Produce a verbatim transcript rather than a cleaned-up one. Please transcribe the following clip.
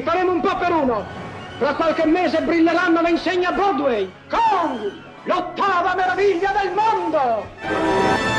Faremo un po' per uno. Fra qualche mese brilleranno le insegne a Broadway. Kong, l'ottava meraviglia del mondo!